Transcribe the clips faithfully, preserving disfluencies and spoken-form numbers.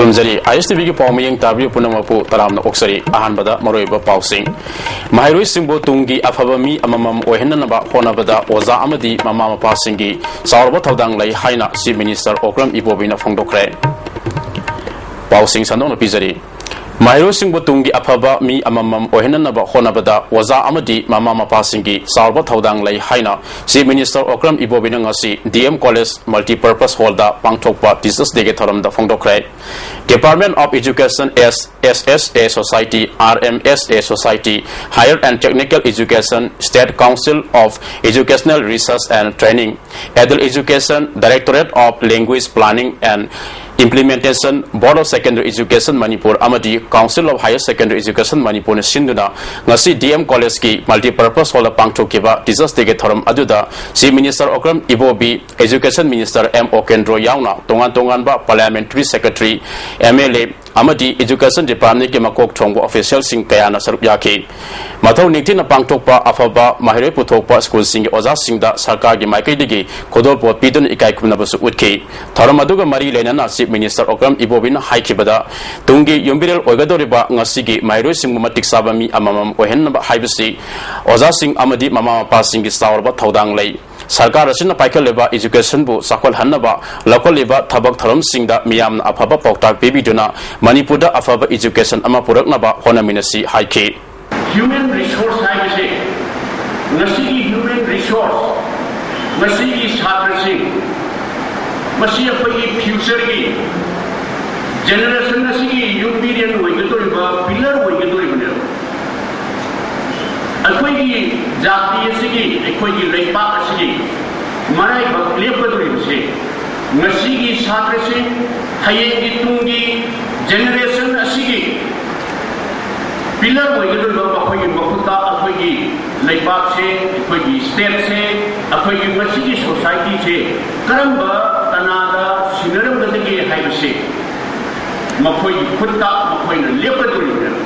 ꯈꯨꯔꯨꯝꯖꯔꯤ꯫ ꯑꯥꯏ ꯑꯦꯁ T ꯚꯤꯒꯤ ꯄꯥꯎ ꯃꯤꯠꯌꯦꯡ ꯇꯥꯕꯤꯌꯨ ꯄꯨꯝꯅꯃꯛꯄꯨ ꯇꯔꯥꯝꯅ ꯑꯣꯛꯆꯔꯤ꯫ ꯑꯍꯥꯟꯕꯗ ꯃꯔꯨꯑꯣꯏꯕ ꯄꯥꯎꯁꯤꯡ꯫ ꯃꯍꯩꯔꯣꯏꯁꯤꯡꯕꯨ ꯇꯨꯡꯒꯤ ꯑꯐꯕ ꯃꯤ ꯑꯃꯃꯝ ꯑꯣꯏꯍꯟꯅꯅꯕ ꯍꯣꯠꯅꯕꯗ ꯑꯣꯖꯥ ꯑꯃꯗꯤ ꯃꯃꯥ ꯃꯄꯥꯁꯤꯡꯒꯤ ꯆꯥꯎꯔꯕ ꯊꯧꯗꯥꯡ ꯂꯩ ꯍꯥꯏꯅ Chief Minister ꯑꯣꯀ꯭ꯔꯝ ꯏꯕꯣꯕꯤꯅ ꯐꯣꯡꯗꯣꯛꯈ꯭ꯔꯦ꯫ ꯄꯥꯎꯁꯤꯡ ꯁꯟꯗꯣꯛꯅ ꯄꯤꯖꯔꯤ꯫ ꯃꯍꯩꯔꯣꯏꯁꯤꯡꯕꯨ ꯇꯨꯡꯒꯤ ꯑꯐꯕ ꯃꯤ ꯑꯃꯃꯝ ꯑꯣꯏꯍꯟꯅꯅꯕ ꯍꯣꯠꯅꯕꯗ ꯑꯣꯖꯥ ꯑꯃꯗꯤ ꯃꯃꯥ ꯃꯄꯥꯁꯤꯡꯒꯤ ꯆꯥꯎꯔꯕ ꯊꯧꯗꯥꯡ ꯂꯩ ꯍꯥꯏꯅ Chief Minister ꯑꯣꯀ꯭ꯔꯝ ꯏꯕꯣꯕꯤꯅ ꯉꯁꯤ D M College Multipurpose Hallꯗ ꯄꯥꯡꯊꯣꯛꯄ Teachers Dayꯒꯤ ꯊꯧꯔꯝꯗ ꯐꯣꯡꯗꯣꯛꯈ꯭ꯔꯦ꯫ Department of Education, S S S A Society, R M S A Society, Higher and Technical Education, State Council of Educational Research and Training, Adult Education, Directorate of Language Planning and Implementation, Board of Secondary Education Manipur ꯑꯃꯗꯤ Council of Higher Secondary Education ꯃꯅꯤꯄꯨꯔꯅ ꯁꯤꯟꯗꯨꯅ ꯉꯁꯤ D M Collegeꯀꯤ Multipurpose Hallꯗ ꯄꯥꯡꯊꯣꯛꯈꯤꯕ Teachers Dayꯒꯤ ꯊꯧꯔꯝ ꯑꯗꯨꯗ Chief Minister Okram Ibobi, Education Minister M Okendro ꯌꯥꯎꯅ ꯇꯣꯉꯥꯟ ꯇꯣꯉꯥꯟꯕ Parliamentary Secretary, M L A ꯑꯃꯗꯤ Education Departmentꯀꯤ ꯃꯀꯣꯛ ꯊꯣꯡꯕ officialꯁꯤꯡ ꯀꯌꯥꯅ ꯁꯔꯨꯛ ꯌꯥꯈꯤ꯫ ꯃꯊꯧ ꯅꯤꯡꯊꯤꯅ ꯄꯥꯡꯊꯣꯛꯄ, ꯑꯐꯕ ꯃꯍꯩꯔꯣꯏ ꯄꯨꯊꯣꯛꯄ ꯁ꯭ꯀꯨꯜꯁꯤꯡꯒꯤ ꯑꯣꯖꯥꯁꯤꯡꯗ ꯁꯔꯀꯥꯔꯒꯤ ꯃꯥꯏꯀꯩꯗꯒꯤ ꯈꯨꯗꯣꯜꯄꯣꯠ ꯄꯤꯗꯨꯅ ꯏꯀꯥꯏ ꯈꯨꯝꯅꯕꯁꯨ ꯎꯠꯈꯤ꯫ ꯊꯧꯔꯝ ꯑꯗꯨꯒ ꯃꯔꯤ ꯂꯩꯅꯅ Chief Minister ꯑꯣꯀ꯭ꯔꯝ ꯏꯕꯣꯕꯤꯅ ꯍꯥꯏꯈꯤꯕꯗ, ꯇꯨꯡꯒꯤ ꯌꯨꯝꯕꯤꯔꯦꯜ ꯑꯣꯏꯒꯗꯧꯔꯤꯕ ꯉꯁꯤꯒꯤ ꯃꯍꯩꯔꯣꯏꯁꯤꯡꯕꯨ ꯃꯇꯤꯛ ꯆꯥꯕ ꯃꯤ ꯑꯃꯃꯝ ꯑꯣꯏꯍꯟꯅꯕ ꯍꯥꯏꯕꯁꯤ ꯑꯣꯖꯥꯁꯤꯡ ꯑꯃꯗꯤ ꯃꯃꯥ ꯃꯄꯥꯁꯤꯡꯒꯤ ꯆꯥꯎꯔꯕ ꯊꯧꯗꯥꯡ ꯂꯩ꯫ ꯁꯔꯀꯥꯔ ꯑꯁꯤꯅ ꯄꯥꯏꯈꯠꯂꯤꯕ educationꯕꯨ ꯆꯥꯎꯈꯠꯍꯟꯅꯕ ꯂꯧꯈꯠꯂꯤꯕ ꯊꯕꯛ ꯊꯧꯔꯝꯁꯤꯡꯗ ꯃꯤꯌꯥꯝꯅ ꯑꯐꯕ ꯄꯥꯎꯇꯥꯛ ꯄꯤꯕꯤꯗꯨꯅ ꯃꯅꯤꯄꯨꯔꯗ ꯑꯐꯕ education ꯑꯃ ꯄꯨꯔꯛꯅꯕ ꯍꯣꯠꯅꯃꯤꯟꯅꯁꯤ ꯍꯥꯏꯈꯤ꯫ Human resource ꯍꯥꯏꯕꯁꯦ, ꯉꯁꯤꯒꯤ human resource, ꯉꯁꯤꯒꯤ ꯁꯥꯇ꯭ꯔꯁꯤꯡ, ꯃꯁꯤ ꯑꯩꯈꯣꯏꯒꯤ futureꯒꯤ generation ꯑꯁꯤꯒꯤ ꯌꯨꯝꯕꯤꯔꯦꯟ ꯑꯣꯏꯒꯗꯧꯔꯤꯕ, pillar ꯑꯣꯏꯒꯗꯧꯔꯤꯕꯅꯦꯕ꯫ ꯑꯩꯈꯣꯏꯒꯤ ꯖꯥꯇꯤ ꯑꯁꯤꯒꯤ, ꯑꯩꯈꯣꯏꯒꯤ ꯂꯩꯄꯥꯛ ꯑꯁꯤꯒꯤ ꯃꯔꯥꯏꯕꯛ ꯂꯦꯞꯀꯗꯧꯔꯤꯕꯁꯦ, ꯉꯁꯤꯒꯤ ꯁꯥꯇ꯭ꯔꯁꯤꯡ, ꯍꯌꯦꯡꯒꯤ ꯇꯨꯡꯒꯤ generation ꯑꯁꯤꯒꯤ pillar ꯑꯣꯏꯒꯗꯧꯔꯤꯕ ꯃꯈꯣꯏꯒꯤ ꯃꯈꯨꯠꯇ ꯑꯩꯈꯣꯏꯒꯤ ꯂꯩꯕꯥꯛꯁꯦ, ꯑꯩꯈꯣꯏꯒꯤ stateꯁꯦ, ꯑꯩꯈꯣꯏꯒꯤ ꯃꯁꯤꯒꯤ societyꯁꯦ ꯀꯔꯝꯕ ꯀꯅꯥꯗ ꯁꯤꯟꯅꯔꯝꯒꯗꯒꯦ ꯍꯥꯏꯕꯁꯦ ꯃꯈꯣꯏꯒꯤ ꯈꯨꯠꯇ ꯃꯈꯣꯏꯅ ꯂꯦꯞꯀꯗꯧꯔꯤꯕꯅꯦꯕ꯫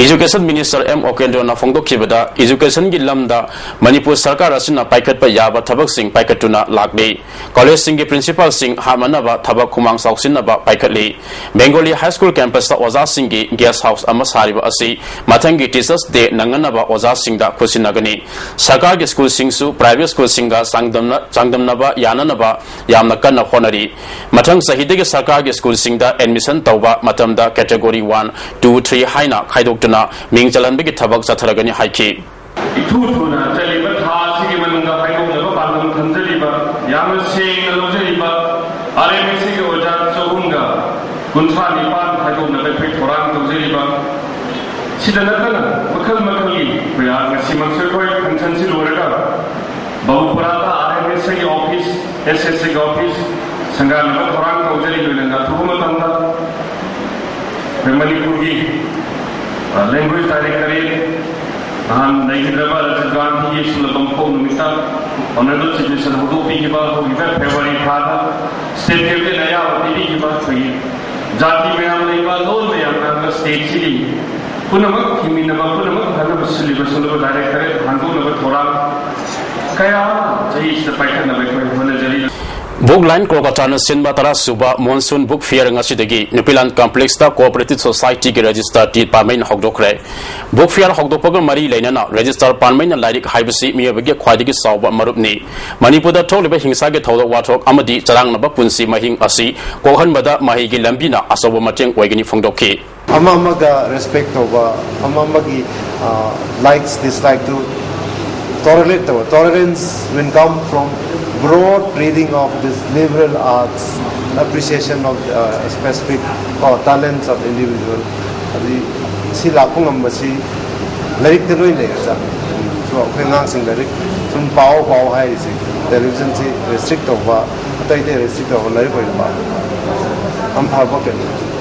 Education Minister M Okendrona ꯐꯣꯡꯗꯣꯛꯈꯤꯕꯗ, educationꯒꯤ ꯂꯝꯗ ꯃꯅꯤꯄꯨꯔ ꯁꯔꯀꯥꯔ ꯑꯁꯤꯅ ꯄꯥꯏꯈꯠꯄ ꯌꯥꯕ ꯊꯕꯛꯁꯤꯡ ꯄꯥꯏꯈꯠꯇꯨꯅ ꯂꯥꯛꯂꯤ꯫ Collegeꯁꯤꯡꯒꯤ principalꯁꯤꯡ ꯍꯥꯞꯅꯅꯕ ꯊꯕꯛ ꯈꯨꯃꯥꯡ ꯆꯥꯎꯁꯤꯟꯅꯕ ꯄꯥꯏꯈꯠꯂꯤ꯫ Bengali High School campusꯇ ꯑꯣꯖꯥꯁꯤꯡꯒꯤ guest house ꯑꯃ ꯁꯥꯔꯤꯕ ꯑꯁꯤ ꯃꯊꯪꯒꯤ Teachers Day ꯅꯪꯅꯅꯕ ꯑꯣꯖꯥꯁꯤꯡꯗ ꯈꯨꯠꯁꯤꯟꯅꯒꯅꯤ꯫ ꯁꯔꯀꯥꯔꯒꯤ schoolꯁꯤꯡꯁꯨ private schoolꯁꯤꯡꯒ ꯆꯥꯡꯗꯝꯅ-, ꯆꯥꯡꯗꯝꯅꯕ ꯌꯥꯅꯅꯕ ꯌꯥꯝꯅ ꯀꯟꯅ ꯍꯣꯠꯅꯔꯤ꯫ ꯃꯊꯪ ꯆꯍꯤꯗꯒꯤ ꯁꯔꯀꯥꯔꯒꯤ schoolꯁꯤꯡꯗ admission ꯇꯧꯕ ꯃꯇꯝꯗ category one, two, three ꯍꯥꯏꯅ ꯈꯥꯏꯗꯣꯛꯇꯨꯅ ꯃꯤꯡ ꯆꯜꯍꯟꯕꯒꯤ ꯊꯕꯛ ꯆꯠꯊꯔꯒꯅꯤ ꯍꯥꯏꯈꯤ꯫ ꯏꯊꯨ ꯊꯨꯅ ꯆꯠꯂꯤꯕ ꯊꯥ ꯑꯁꯤꯒꯤ ꯃꯅꯨꯡꯗ ꯍꯥꯏꯗꯣꯛꯅꯕ ꯄꯥꯟꯗꯝ ꯊꯝꯖꯔꯤꯕ, ꯌꯥꯝꯅ ꯁꯦꯡꯅ ꯂꯧꯖꯔꯤꯕ RMSAꯒꯤ ꯑꯣꯖꯥ ꯆꯍꯨꯝꯒ ꯀꯨꯟꯊ꯭ꯔꯥ ꯅꯤꯄꯥꯟ ꯍꯥꯏꯗꯣꯛꯅꯕ ꯑꯩꯈꯣꯏ ꯊꯧꯔꯥꯡ ꯇꯧꯖꯔꯤꯕ꯫ ꯁꯤꯗ ꯅꯠꯇꯅ ꯃꯈꯜ ꯃꯈꯜꯒꯤ ꯑꯩꯈꯣꯏ ꯉꯁꯤꯃꯛꯁꯨ ꯑꯩꯈꯣꯏ functionꯁꯤ ꯂꯣꯏꯔꯒ ꯕꯥꯕꯨꯄꯨꯔꯥꯗ RMSAꯒꯤ office, SSAꯒꯤ office ꯁꯪꯒꯥꯅꯕ ꯊꯧꯔꯥꯡ ꯇꯧꯖꯔꯤ꯫ ꯂꯣꯏꯅꯅ ꯑꯊꯨꯕ ꯃꯇꯝꯗ ꯑꯩꯈꯣꯏ ꯃꯅꯤꯄꯨꯔꯒꯤ, ꯑ, language directorate ꯅꯍꯥꯟ ꯂꯩꯈꯤꯗ꯭ꯔꯕ ꯔꯥꯖꯤꯕ ꯒꯥꯟꯙꯤꯒꯤ ꯁꯨꯞꯅ ꯄꯥꯡꯊꯣꯛ ꯅꯨꯃꯤꯠꯇ Honourable Chief Minister ꯍꯧꯗꯣꯛꯄꯤꯈꯤꯕ ꯍꯧꯈꯤꯕ February ꯊꯥꯗ state cabinet ꯑꯌꯥꯕ ꯄꯤꯕꯤꯈꯤꯕ ꯑꯩꯈꯣꯏꯒꯤ ꯖꯥꯇꯤ ꯃꯌꯥꯝ ꯂꯩꯕ, ꯂꯣꯟ ꯃꯌꯥꯝ ꯂꯩꯕ stateꯁꯤꯒꯤ ꯄꯨꯝꯅꯃꯛ ꯍꯤꯡꯃꯤꯟꯅꯕ, ꯄꯨꯝꯅꯃꯛ ꯐꯅꯕ ꯁꯤꯜꯂꯤꯕ ꯁꯤꯜꯂꯤꯕ directorate ꯍꯥꯡꯗꯣꯛꯅꯕ ꯊꯧꯔꯥꯡ ꯀꯌꯥ ꯑꯃ ꯆꯍꯤꯁꯤꯗ ꯄꯥꯏꯈꯠꯅꯕ ꯑꯩꯈꯣꯏ ꯍꯣꯠꯅꯖꯔꯤ꯫ Book Line ꯀꯣꯜꯀꯇꯥꯅ ꯁꯤꯟꯕ ꯇꯔꯥ ꯁꯨꯕ Monsoon Book Fair ꯉꯁꯤꯗꯒꯤ ꯅꯨꯄꯤꯂꯥꯟ complexꯇ Cooperative Societyꯒꯤ registrar ꯇꯤ ꯄꯥꯟꯃꯩꯅ ꯍꯧꯗꯣꯛꯈ꯭ꯔꯦ꯫ Book Fair ꯍꯧꯗꯣꯛꯄꯒ ꯃꯔꯤ ꯂꯩꯅꯅ registrar ꯄꯥꯟꯃꯩꯅ ꯂꯥꯏꯔꯤꯛ ꯍꯥꯏꯕꯁꯤ ꯃꯤꯑꯣꯏꯕꯒꯤ ꯈ꯭ꯋꯥꯏꯗꯒꯤ ꯆꯥꯎꯕ ꯃꯔꯨꯞꯅꯤ꯫ ꯃꯅꯤꯄꯨꯔꯗ ꯊꯣꯛꯂꯤꯕ ꯍꯤꯡꯁꯥꯒꯤ ꯊꯧꯗꯣꯛ ꯋꯥꯊꯣꯛ ꯑꯃꯗꯤ ꯆꯔꯥꯡꯅꯕ ꯄꯨꯟꯁꯤ ꯃꯍꯤꯡ ꯑꯁꯤ ꯀꯣꯛꯍꯟꯕꯗ ꯃꯍꯩꯒꯤ ꯂꯝꯕꯤꯅ ꯑꯆꯧꯕ ꯃꯇꯦꯡ ꯑꯣꯏꯒꯅꯤ ꯐꯣꯡꯗꯣꯛꯈꯤ꯫ ꯑꯃ ꯑꯃꯒ respect ꯇꯧꯕ, ꯑꯃ ꯑꯃꯒꯤ, ꯑ, likes, dislikeꯇꯨ tolerate ꯇꯧꯕ꯫ Tolerance will come from broad reading of this liberal arts, appreciation of, uh, specific, uh, talents of individual꯫ ꯑꯗꯨꯗꯤ ꯁꯤ ꯂꯥꯛꯄ ꯉꯝꯕꯁꯤ ꯂꯥꯏꯔꯤꯛꯇ ꯂꯣꯏ ꯂꯩꯔꯦ꯫ So ꯑꯩꯈꯣꯏ ꯑꯉꯥꯡꯁꯤꯡ ꯂꯥꯏꯔꯤꯛ ꯁꯨꯝ ꯄꯥꯎ ꯄꯥꯎ ꯍꯥꯏꯔꯤꯁꯦ, televisionꯁꯤ restrict ꯇꯧꯕ, ꯑꯇꯩ ꯑꯇꯩ restrict ꯇꯧꯕ, ꯂꯥꯏꯔꯤꯛ ꯑꯣꯏꯅ ꯄꯥꯕ ꯌꯥꯝ ꯐꯕ ꯀꯩꯅꯣ꯫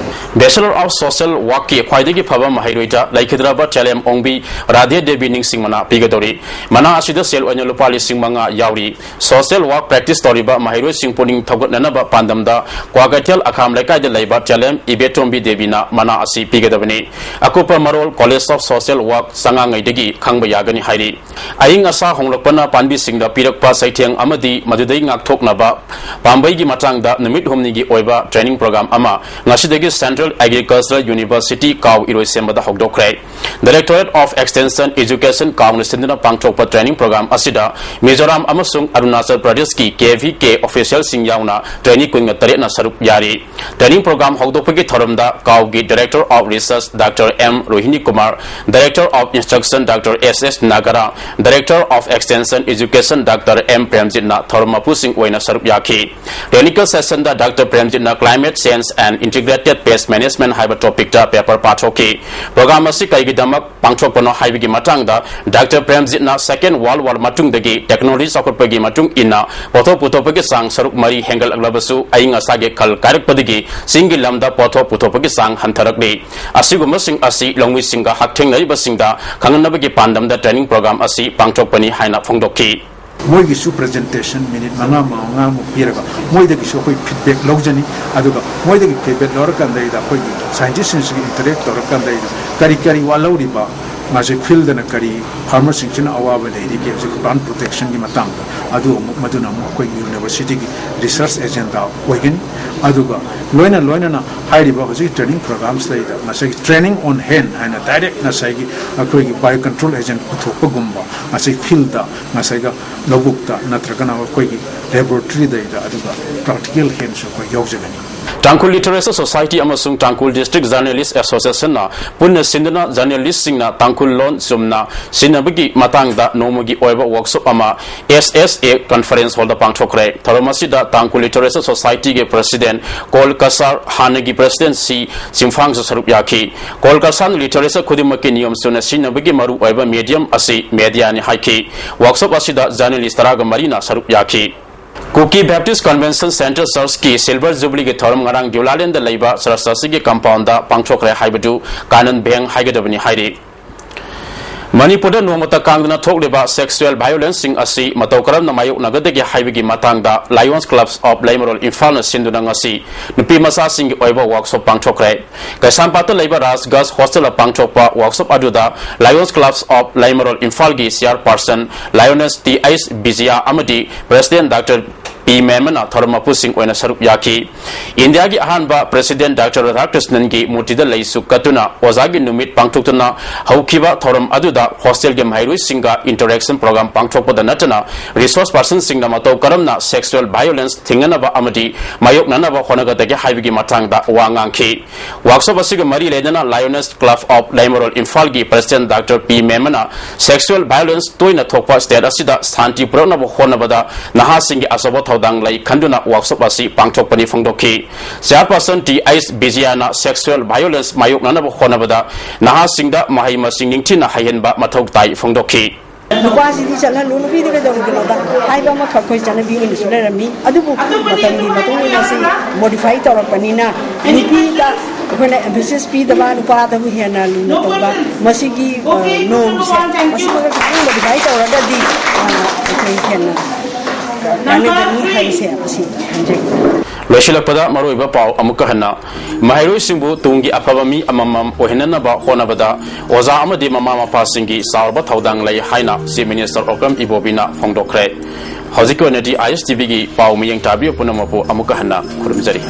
Bachelor of Social Workꯀꯤ ꯈ꯭ꯋꯥꯏꯗꯒꯤ ꯐꯕ ꯃꯍꯩꯔꯣꯏꯗ ꯂꯩꯈꯤꯗ꯭ꯔꯕ ꯇꯦꯂꯦꯝ ꯑꯣꯡꯕꯤ ꯔꯥꯙꯦ ꯗꯦꯕꯤ ꯅꯤꯡꯁꯤꯡ ꯃꯅꯥ ꯄꯤꯒꯗꯧꯔꯤ꯫ ꯃꯅꯥ ꯑꯁꯤꯗ ꯁꯦꯜ ꯑꯣꯏꯅ ꯂꯨꯄꯥ ꯂꯤꯁꯤꯡ ꯃꯉꯥ ꯌꯥꯎꯔꯤ꯫ Social Work practice ꯇꯧꯔꯤꯕ ꯃꯍꯩꯔꯣꯏꯁꯤꯡ ꯄꯨꯛꯅꯤꯡ ꯊꯧꯒꯠꯅꯅꯕ ꯄꯥꯟꯗꯝꯗ ꯀ꯭ꯋꯥꯀꯩꯊꯦꯜ ꯑꯈꯥꯝ ꯂꯩꯀꯥꯏꯗ ꯂꯩꯕ ꯇꯦꯂꯦꯝ ꯏꯕꯦꯇꯣꯝꯕꯤ ꯗꯦꯕꯤꯅ ꯃꯅꯥ ꯑꯁꯤ ꯄꯤꯒꯗꯕꯅꯤ꯫ ꯑꯀꯨꯞꯄ ꯃꯔꯣꯜ College of Social Work ꯆꯉꯥꯡꯉꯩꯗꯒꯤ ꯈꯪꯕ ꯌꯥꯒꯅꯤ ꯍꯥꯏꯔꯤ꯫ ꯑꯏꯪ ꯑꯁꯥ ꯍꯣꯡꯂꯛꯄꯅ ꯄꯥꯝꯕꯤꯁꯤꯡꯗ ꯄꯤꯔꯛꯄ ꯆꯩꯊꯦꯡ ꯑꯃꯗꯤ ꯃꯗꯨꯗꯩ ꯉꯥꯛꯊꯣꯛꯅꯕ ꯄꯥꯝꯕꯩꯒꯤ ꯃꯇꯥꯡꯗ ꯅꯨꯃꯤꯠ ꯍꯨꯝꯅꯤꯒꯤ ꯑꯣꯏꯕ training program ꯑꯃ ꯉꯁꯤꯗꯒꯤ Central Agricultural University ꯀꯥꯎ ꯏꯔꯣꯏꯁꯦꯝꯕꯗ ꯍꯧꯗꯣꯛꯈ꯭ꯔꯦ꯫ Directorate of Extension Education ꯀꯥꯎꯅ ꯁꯤꯟꯗꯨꯅ ꯄꯥꯡꯊꯣꯛꯄ training program ꯑꯁꯤꯗ ꯃꯤꯖꯣꯔꯥꯝ ꯑꯃꯁꯨꯡ ꯑꯔꯨꯅꯥꯆꯜ ꯄ꯭ꯔꯗꯦꯁꯀꯤ KVK officialꯁꯤꯡ ꯌꯥꯎꯅ trainee ꯀꯨꯟꯒ ꯇꯔꯦꯠꯅ ꯁꯔꯨꯛ ꯌꯥꯔꯤ꯫ Training program ꯍꯧꯗꯣꯛꯄꯒꯤ ꯊꯧꯔꯝꯗ ꯀꯥꯎꯒꯤ Director of Research Doctor M ꯔꯣꯍꯤꯅꯤ Kumar, Director of Instruction Doctor S S ꯅꯥꯒꯔꯥ, Director of Extension Education Doctor M ꯄ꯭ꯔꯦꯝꯖꯤꯠꯅ ꯊꯧꯔꯝ ꯃꯄꯨꯁꯤꯡ ꯑꯣꯏꯅ ꯁꯔꯨꯛ ꯌꯥꯈꯤ꯫ Technical sessionꯗ Doctor ꯄ꯭ꯔꯦꯝꯖꯤꯠꯅ Climate Change and Integrated Pest Management ꯍꯥꯏꯕ topicꯇ paper ꯄꯥꯊꯣꯛꯈꯤ꯫ Program ꯑꯁꯤ ꯀꯩꯒꯤꯗꯃꯛ ꯄꯥꯡꯊꯣꯛꯄꯅꯣ ꯍꯥꯏꯕꯒꯤ ꯃꯇꯥꯡꯗ Doctor ꯄ꯭ꯔꯦꯝꯖꯤꯠꯅ Second World War ꯃꯇꯨꯡꯗꯒꯤ technology ꯆꯥꯎꯈꯠꯄꯒꯤ ꯃꯇꯨꯡ ꯏꯟꯅ ꯄꯣꯠꯊꯣꯛ ꯄꯨꯊꯣꯛꯄꯒꯤ ꯆꯥꯡ ꯁꯔꯨꯛ ꯃꯔꯤ ꯍꯦꯟꯒꯠꯂꯛꯂꯕꯁꯨ ꯑꯏꯪ ꯑꯁꯥꯒꯤ ꯈꯜ ꯀꯥꯏꯔꯛꯄꯗꯒꯤ ꯆꯤꯡꯒꯤ ꯂꯝꯗ ꯄꯣꯠꯊꯣꯛ ꯄꯨꯊꯣꯛꯄꯒꯤ ꯆꯥꯡ ꯍꯟꯊꯔꯛꯂꯤ꯫ ꯑꯁꯤꯒꯨꯝꯕꯁꯤꯡ ꯑꯁꯤ ꯂꯧꯃꯤꯁꯤꯡꯒ ꯍꯛꯊꯦꯡꯅꯔꯤꯕꯁꯤꯡꯗ ꯈꯪꯍꯟꯅꯕꯒꯤ ꯄꯥꯟꯗꯝꯗ training program ꯑꯁꯤ ꯄꯥꯡꯊꯣꯛꯄꯅꯤ ꯍꯥꯏꯅ ꯐꯣꯡꯗꯣꯛꯈꯤ꯫ ꯃꯣꯏꯒꯤꯁꯨ presentation minute ꯃꯉꯥ ꯃꯉꯥꯃꯨꯛ ꯄꯤꯔꯒ ꯃꯣꯏꯗꯒꯤꯁꯨ ꯑꯩꯈꯣꯏ feedback ꯂꯧꯖꯅꯤ꯫ ꯑꯗꯨꯒ ꯃꯣꯏꯗꯒꯤ feedback ꯂꯧꯔꯀꯥꯟꯗꯩꯗ ꯑꯩꯈꯣꯏꯒꯤ scientistꯁꯤꯡꯁꯤꯒ interact ꯇꯧꯔꯀꯥꯟꯗꯩꯗ ꯀꯔꯤ ꯀꯔꯤ ꯋꯥꯠꯍꯧꯔꯤꯕ, ꯃꯥꯁꯦ fieldꯅ ꯀꯔꯤ farmerꯁꯤꯡꯁꯤꯅ ꯑꯋꯥꯕ ꯂꯩꯔꯤꯒꯦ ꯍꯧꯖꯤꯛ plant protectionꯒꯤ ꯃꯇꯥꯡꯗ, ꯑꯗꯨ ꯑꯃꯨꯛ ꯃꯗꯨꯅ ꯑꯃꯨꯛ ꯑꯩꯈꯣꯏꯒꯤ universityꯒꯤ research agenda ꯑꯣꯏꯒꯅꯤ꯫ ꯑꯗꯨꯒ ꯂꯣꯏꯅ ꯂꯣꯏꯅꯅ ꯍꯥꯏꯔꯤꯕ ꯍꯧꯖꯤꯛ training programꯁꯤꯗꯩꯗ ꯉꯁꯥꯏꯒꯤ training on hand ꯍꯥꯏꯅ direct ꯉꯁꯥꯏꯒꯤ ꯑꯩꯈꯣꯏꯒꯤ biocontrol agent ꯄꯨꯊꯣꯛꯄꯒꯨꯝꯕ, ꯉꯁꯥꯏ fieldꯇ, ꯉꯁꯥꯏꯒ ꯂꯧꯕꯨꯛꯇ ꯅꯠꯇ꯭ꯔꯒꯅ ꯑꯩꯈꯣꯏꯒꯤ laboratoryꯗꯩꯗ, ꯑꯗꯨꯒ practical handꯁꯨ ꯑꯩꯈꯣꯏ ꯌꯥꯎꯖꯒꯅꯤ꯫ ꯇꯥꯡꯈꯨꯜ Literature Society ꯑꯃꯁꯨꯡ ꯇꯥꯡꯈꯨꯜ District Journalist Associationꯅ ꯄꯨꯟꯅ ꯁꯤꯟꯗꯨꯅ journalistꯁꯤꯡꯅ ꯇꯥꯡꯈꯨꯜ ꯂꯣꯟ ꯆꯨꯝꯅ ꯁꯤꯖꯤꯟꯅꯕꯒꯤ ꯃꯇꯥꯡꯗ ꯅꯣꯡꯃꯒꯤ ꯑꯣꯏꯕ workshop ꯑꯃ SSA conference hallꯗ ꯄꯥꯡꯊꯣꯛꯈ꯭ꯔꯦ꯫ ꯊꯧꯔꯝ ꯑꯁꯤꯗ ꯇꯥꯡꯈꯨꯜ Literature Societyꯒꯤ president ꯀꯣꯜ ꯀꯁꯥꯔ, ꯍꯥꯟꯅꯒꯤ president ꯁꯤ ꯆꯤꯡꯐꯥꯡꯁꯨ ꯁꯔꯨꯛ ꯌꯥꯈꯤ꯫ ꯀꯣꯜ ꯀꯁꯥꯔꯅ literature ꯈꯨꯗꯤꯡꯃꯛꯀꯤ ꯅꯤꯌꯣꯝ ꯆꯨꯝꯅ ꯁꯤꯖꯤꯟꯅꯕꯒꯤ ꯃꯔꯨꯑꯣꯏꯕ medium ꯑꯁꯤ mediaꯅꯤ ꯍꯥꯏꯈꯤ꯫ Workshop ꯑꯁꯤꯗ journalist ꯇꯔꯥꯒ ꯃꯔꯤꯅ ꯁꯔꯨꯛ ꯌꯥꯈꯤ꯫ ꯀꯨꯀꯤ ꯕꯦꯞꯇꯤꯁ ꯀꯟꯚꯦꯟꯁꯟ ꯁꯦꯟꯇ꯭ꯔꯦꯜ ꯆꯔꯆꯀꯤ ꯁꯤꯜꯚꯔ ꯖꯨꯕꯤꯂꯤꯒꯤ ꯊꯧꯔꯝ ꯉꯔꯥꯡ ꯗ꯭ꯌꯨꯂꯥꯂꯦꯟꯗ ꯂꯩꯕ ꯆꯔꯆ ꯑꯁꯤꯒꯤ ꯀꯝꯄꯥꯎꯟꯗ ꯄꯥꯡꯊꯣꯛꯈ꯭ꯔꯦ ꯍꯥꯏꯕꯗꯨ ꯀꯥꯅꯟ ꯕꯦꯡ ꯍꯥꯏꯒꯗꯕꯅꯤ ꯍꯥꯏꯔꯤ꯫ ꯃꯅꯤꯄꯨꯔꯗ ꯅꯣꯡꯃꯇ ꯀꯥꯡꯗꯅ ꯊꯣꯛꯂꯤꯕ ꯁꯦꯛꯁꯨꯑꯦꯜ ꯚꯥꯏꯑꯣꯂꯦꯟꯁꯁꯤꯡ ꯑꯁꯤ ꯃꯇꯧ ꯀꯔꯝꯅ ꯃꯥꯌꯣꯛꯅꯒꯗꯒꯦ ꯍꯥꯏꯕꯒꯤ ꯃꯇꯥꯡꯗ ꯂꯥꯏꯑꯣꯟꯁ ꯀ꯭ꯂꯕꯁ ꯑꯣꯐ ꯂꯩꯃꯔꯣꯜ ꯏꯝꯐꯥꯜꯅ ꯁꯤꯟꯗꯨꯅ ꯉꯁꯤ ꯅꯨꯄꯤ ꯃꯆꯥꯁꯤꯡꯒꯤ ꯑꯣꯏꯕ ꯋꯥꯔꯛꯁꯣꯞ ꯄꯥꯡꯊꯣꯛꯈ꯭ꯔꯦ꯫ ꯀꯩꯁꯥꯝꯄꯥꯠꯇ ꯂꯩꯕ ꯔꯥꯖ ꯒꯔꯜꯁ ꯍꯣꯁꯇꯦꯜꯗ ꯄꯥꯡꯊꯣꯛꯄ ꯋꯥꯔꯛꯁꯣꯞ ꯑꯗꯨꯗ ꯂꯥꯏꯑꯣꯟꯁ ꯀ꯭ꯂꯕꯁ ꯑꯣꯐ ꯂꯩꯃꯔꯣꯜ ꯏꯝꯐꯥꯜꯒꯤ ꯆꯤꯌꯥꯔꯄꯥꯔꯁꯟ ꯂꯥꯏꯑꯣꯅꯦꯁ ꯇꯤ ꯑꯩꯆ ꯕꯤꯖꯤꯌꯥ ꯑꯃꯗꯤ ꯄ꯭ꯔꯦꯁꯤꯗꯦꯟꯠ ꯗꯥꯛꯇꯔ ꯄꯤ ꯃꯦꯃꯟꯅ ꯊꯧꯔꯝ ꯃꯄꯨꯁꯤꯡ ꯑꯣꯏꯅ ꯁꯔꯨꯛ ꯌꯥꯈꯤ꯫ ꯏꯟꯗꯤꯌꯥꯒꯤ ꯑꯍꯥꯟꯕ ꯄ꯭ꯔꯦꯁꯤꯗꯦꯟꯠ ꯗꯥꯛꯇꯔ ꯔꯥꯙꯥꯀ꯭ꯔꯤꯁꯅꯟꯒꯤ ꯃꯨꯔꯇꯤꯗ ꯂꯩꯁꯨ ꯀꯠꯇꯨꯅ ꯑꯣꯖꯥꯒꯤ ꯅꯨꯃꯤꯠ ꯄꯥꯡꯊꯣꯛꯇꯨꯅ ꯍꯧꯈꯤꯕ ꯊꯧꯔꯝ ꯑꯗꯨꯗ ꯍꯣꯁꯇꯦꯜꯒꯤ ꯃꯍꯩꯔꯣꯏꯁꯤꯡꯒ ꯏꯟꯇꯔꯦꯛꯁꯟ ꯄ꯭ꯔꯣꯒ꯭ꯔꯥꯝ ꯄꯥꯡꯊꯣꯛꯄꯗ ꯅꯠꯇꯅ ꯔꯤꯁꯣꯔꯁ ꯄꯥꯔꯁꯟꯁꯤꯡꯅ ꯃꯇꯧ ꯀꯔꯝꯅ ꯁꯦꯛꯁꯨꯑꯦꯜ ꯚꯥꯏꯑꯣꯂꯦꯟꯁ ꯊꯤꯡꯅꯅꯕ ꯑꯃꯗꯤ ꯃꯥꯌꯣꯛꯅꯅꯕ ꯍꯣꯠꯅꯒꯗꯒꯦ ꯍꯥꯏꯕꯒꯤ ꯃꯇꯥꯡꯗ ꯋꯥ ꯉꯥꯡꯈꯤ꯫ ꯋꯥꯔꯛꯁꯣꯞ ꯑꯁꯤꯒ ꯃꯔꯤ ꯂꯩꯅꯅ ꯂꯥꯏꯑꯣꯅꯦꯁ ꯀ꯭ꯂꯕ ꯑꯣꯐ ꯂꯩꯃꯔꯣꯜ ꯏꯝꯐꯥꯜꯒꯤ ꯄ꯭ꯔꯦꯁꯤꯗꯦꯟꯠ ꯗꯥꯛꯇꯔ ꯄꯤ ꯃꯦꯃꯟꯅ ꯁꯦꯛꯁꯨꯑꯦꯜ ꯚꯥꯏꯑꯣꯂꯦꯟꯁ ꯇꯣꯏꯅ ꯊꯣꯛꯄ ꯁ꯭ꯇꯦꯠ ꯑꯁꯤꯗ ꯁꯥꯟꯇꯤ ꯄꯨꯔꯛꯅꯕ ꯍꯣꯠꯅꯕꯗ ꯅꯍꯥꯁꯤꯡꯒꯤ ꯑꯆꯧꯕ ꯊꯧꯗꯥꯡ ꯂꯩ ꯈꯟꯗꯨꯅ ꯋꯥꯔꯛꯁꯣꯞ ꯑꯁꯤ ꯄꯥꯡꯊꯣꯛꯄꯅꯤ ꯐꯣꯡꯗꯣꯛꯈꯤ꯫ ꯆꯤꯌꯥꯔꯄꯥꯔꯁꯟ ꯇꯤ ꯑꯩꯆ ꯕꯤꯖꯤꯌꯥꯅ ꯁꯦꯛꯁꯨꯑꯦꯜ ꯚꯥꯏꯑꯣꯂꯦꯟꯁ ꯃꯥꯌꯣꯛꯅꯅꯕ ꯍꯣꯠꯅꯕꯗ ꯅꯍꯥꯁꯤꯡꯗ ꯃꯍꯩ ꯃꯁꯤꯡ ꯅꯤꯡꯊꯤꯅ ꯍꯩꯍꯟꯕ ꯃꯊꯧ ꯇꯥꯏ ꯐꯣꯡꯗꯣꯛꯈꯤ꯫ ꯅꯨꯄꯥꯁꯤꯗꯤ ꯆꯠꯍꯜꯂꯨ, ꯅꯨꯄꯤꯗꯤ ꯀꯩꯗꯧꯔꯨꯗꯅꯣꯗ ꯍꯥꯏꯕ ꯑꯃꯈꯛ ꯑꯩꯈꯣꯏ ꯆꯠꯅꯕꯤ ꯑꯣꯏꯅꯁꯨ ꯂꯩꯔꯝꯃꯤ꯫ ꯑꯗꯨꯕꯨ ꯃꯇꯝꯒꯤ ꯃꯇꯨꯡ ꯏꯟꯅ ꯁꯤ ꯃꯣꯗꯤꯐꯥꯏ ꯇꯧꯔꯛꯄꯅꯤꯅ ꯅꯨꯄꯤꯗ ꯑꯩꯈꯣꯏꯅ ꯑꯦꯝꯐꯦꯁꯤꯁ ꯄꯤꯗꯕ, ꯅꯨꯄꯥꯗꯕꯨ ꯍꯦꯟꯅ ꯂꯨꯅ ꯇꯧꯕ, ꯃꯁꯤꯒꯤ, ꯑ, ꯅꯣꯔꯝꯁꯦ ꯃꯁꯤꯃꯒ ꯈꯤꯇꯪ ꯃꯣꯗꯤꯐꯥꯏ ꯇꯧꯔꯒꯗꯤ, ꯑ, ꯑꯩꯈꯣꯏ ꯍꯦꯟꯅ ꯀꯥꯟꯅꯒꯅꯤ ꯍꯥꯏꯕꯁꯦ ꯃꯁꯤ ꯈꯟꯖꯩ꯫ ꯂꯣꯏꯁꯤꯜꯂꯛꯄꯗ ꯃꯔꯨꯑꯣꯏꯕ ꯄꯥꯎ ꯑꯃꯨꯛꯀ ꯍꯟꯅ, ꯃꯍꯩꯔꯣꯏꯁꯤꯡꯕꯨ ꯇꯨꯡꯒꯤ ꯑꯐꯕ ꯃꯤ ꯑꯃꯃꯝ ꯑꯣꯏꯍꯟꯅꯅꯕ ꯍꯣꯠꯅꯕꯗ ꯑꯣꯖꯥ ꯑꯃꯗꯤ ꯃꯃꯥ ꯃꯄꯥꯁꯤꯡꯒꯤ ꯆꯥꯎꯔꯕ ꯊꯧꯗꯥꯡ ꯂꯩ ꯍꯥꯏꯅ ꯆꯤꯐ ꯃꯤꯅꯤꯁꯇꯔ ꯑꯣꯀ꯭ꯔꯝ ꯏꯕꯣꯕꯤꯅ ꯐꯣꯡꯗꯣꯛꯈ꯭ꯔꯦ꯫ ꯍꯧꯖꯤꯛꯀꯤ ꯑꯣꯏꯅꯗꯤ ꯑꯥꯏ ꯑꯦꯁ ꯇꯤ ꯚꯤꯒꯤ ꯄꯥꯎ ꯃꯤꯠꯌꯦꯡ ꯇꯥꯕꯤꯌꯨ ꯄꯨꯝꯅꯃꯛꯄꯨ ꯑꯃꯨꯛꯀ ꯍꯟꯅ ꯈꯨꯔꯨꯝꯖꯔꯤ꯫